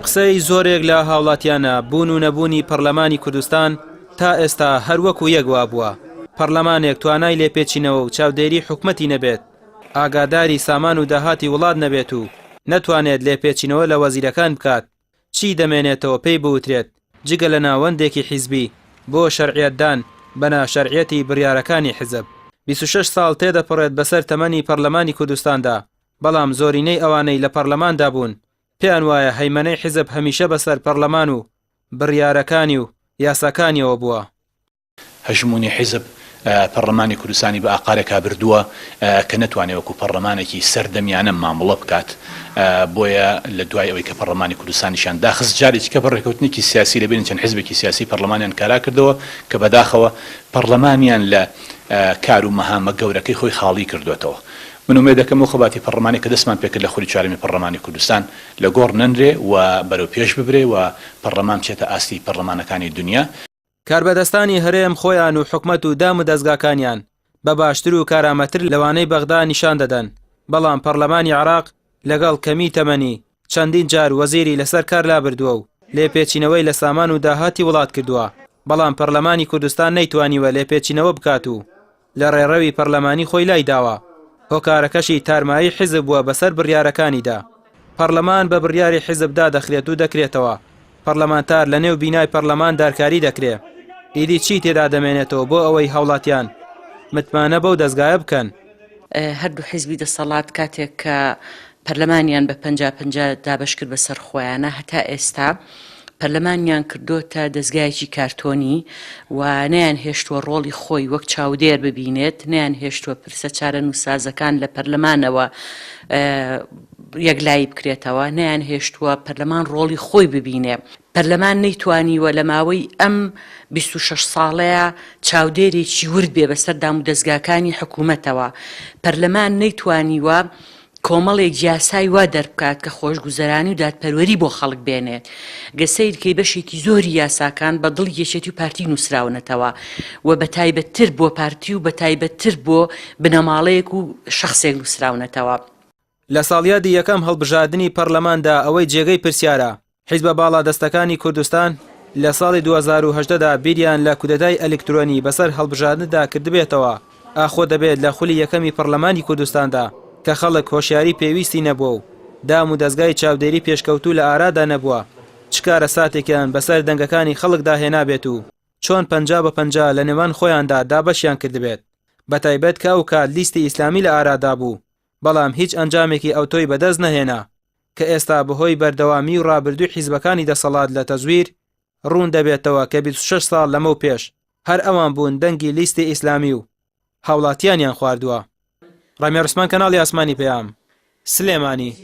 قسەی زۆرێک لە هاوڵاتیانە بوون و نەبوونی پەڕلەمانی کوردستان تا ئێستا هەر وەکو یەک وابووە، پەڕلەمانێک توانای لێپێچینەوە و چاودێری حکومەتی نەبێت، ئاگاداری سامان و داهاتی وڵات نەبێت و نەتوانێت لێپێچینەوە لە وەزیرەکان بکات، چی دەمێنێتەوە پێی بوترێت جگە لە ناوەندێکی حیزبی بۆ شەرعیەتدان بە ناشەرعیەتی بڕیارەکانی حیزب؟ 26 ساڵ تێدەپەڕێت بەسەر تەمەنی پەڕلەمانی کوردستاندا، بەڵام زۆرینەی ئەوانەی لە پەڕلەماندا بوون پێیان وایە هەیمەنەی حیزب هەمیشە بەسەر پەڕلەمان و بڕیارەکانی و یاساکانیەوە بووە. هەژموونی حیزب پەڕلەمانی کوردستانی بە ئاقارێکا بردووە کە نەتوانێ وەکوو پەڕلەمانێکی سەردەمیانە مامڵە بکات، بۆیە لە دوای ئەوەی کە پەڕلەمانی کوردستانیشیان داخست جارێکی کە بە ڕێکەوتنێکی سیاسی لە بەینی چەند حیزبێکی سیاسی پەڕلەمانیان کارا کردەوە کە بەداخەوە پەڕلەمانیان لە کار و مەهامە گەورەکەی خۆی خاڵی کردۆتەوە. من ئومێد دەکەم ئەو خەباتی پەڕلەمانیە کە دەستمان پێکرد لە خولی چوارەمی پەڕلەمانی کوردستان لە گۆڕ نەنرێ و بەرەو پێش ببرێ و پەڕلەمان بچێتە ئاستی پەڕلەمانەکانی دونیا. کاربەدەستانی هەرێم خۆیان و حکومەت و دام و دەزگاکانیان بە باشتر و کارامەتر لەوانەی بەغدا نیشان دەدەن، بەڵام پەڕلەمانی عێراق لەگەڵ کەمی تەمەنی چەندین جار وەزیری لەسەر کار لابردووە و لێپێچینەوەی لە سامان و داهاتی وڵات کردووە، بەڵام پەڕلەمانی کوردستان نەیتوانیوە لێپێچینەوە بکات و لە ڕێڕەوی پەڕلەمانی خۆی لایداوە، هۆکارەکەشی تارمایی حیزب بووە بەسەر بڕیارەکانیدا. پەڕلەمان بە بڕیاری حیزب دادەخرێت و دەکرێتەوە، پەڕلەمانتار لە نێو بینای پەڕلەمان دارکاری دەکرێ، ئیدی چی تێدا دەمێنێتەوە بۆ ئەوەی هاوڵاتیان متمانە بەو دەزگایە بکەن؟ هەردوو حیزبی دەسەڵات کاتێک کە پەرلەمانیان بە 50 50 دابەش کرد بەسەر خۆیانە هەتا ئێستا پەرلەمانیان کردۆتە دەزگایەکی کارتۆنی و نەیان هێشتووە ڕۆڵی خۆی وەک چاودێر ببینێت، نەیان هێشتووە پرسە چارەنووسسازەکان لە پەرلەمانەوە یەکلایی بکرێتەوە، نەیان هێشتووە پەرلەمان ڕۆڵی خۆی ببینێ. پەرلەمان نەیتوانیوە لە ماوەی ئەم 26 ساڵەیە چاودێرێکی ورد بێ بەسەر دامودەزگاکانی حکوومەتەوە. پەرلەمان نەیتوانیوە کۆمەڵێک یاسای وا دەربکات کە خۆشگوزەرانی و دادپەروەری بۆ خەڵک بێنێت. گەر سەیر کەی بەشێکی زۆری یاساکان بە دڵی یەکێتی و پارتی نووسراونەتەوە و بە تایبەتتر بۆ پارتی و بە تایبەتتر بۆ بنەماڵەیەک و شەخسێک نووسراونەتەوە. لە ساڵیادی یەکەم هەڵبژاردنی پەڕلەماندا ئەوەی جێگەی پرسیارە، حیزبە باڵادەستەکانی کوردستان لە ساڵی 2018 دا بیریان لە کودەتای ئەلیکترۆنی بەسەر هەڵبژاردندا کردبێتەوە، ئاخۆ دەبێت لە خولی یەکەمی پەڕلەمانی کوردستاندا کە خەڵک هۆشیاری پێویستی نەبووە و دام و دەزگای چاودێری پێشکەوتوو لە ئارادا نەبووە چ کارەساتێکیان بەسەر دەنگەکانی خەڵکدا هێنابێت و چۆن 50 بە 50 لە نێوان خۆیاندا دابەشیان کردبێت بەتایبەت کە ئەوکات لیستی ئیسلامی لە ئارادا بوو بەڵام هیچ ئەنجامێکی ئەوتۆی بەدەست نەهێنا کە ئێستا بەهۆی بەردەوامی و ڕابردووی حیزبەکانی دەسەڵات لە تەزویر ڕوون دەبێتەوە کە 26 ساڵ لەمەو پێش هەر ئەوان بوون دەنگی لیستی ئیسلامی و هاوڵاتیانیان خواردووە. ڕامیار عوسمان کەناڵی ئاسمانی پەیام، سلێمانی.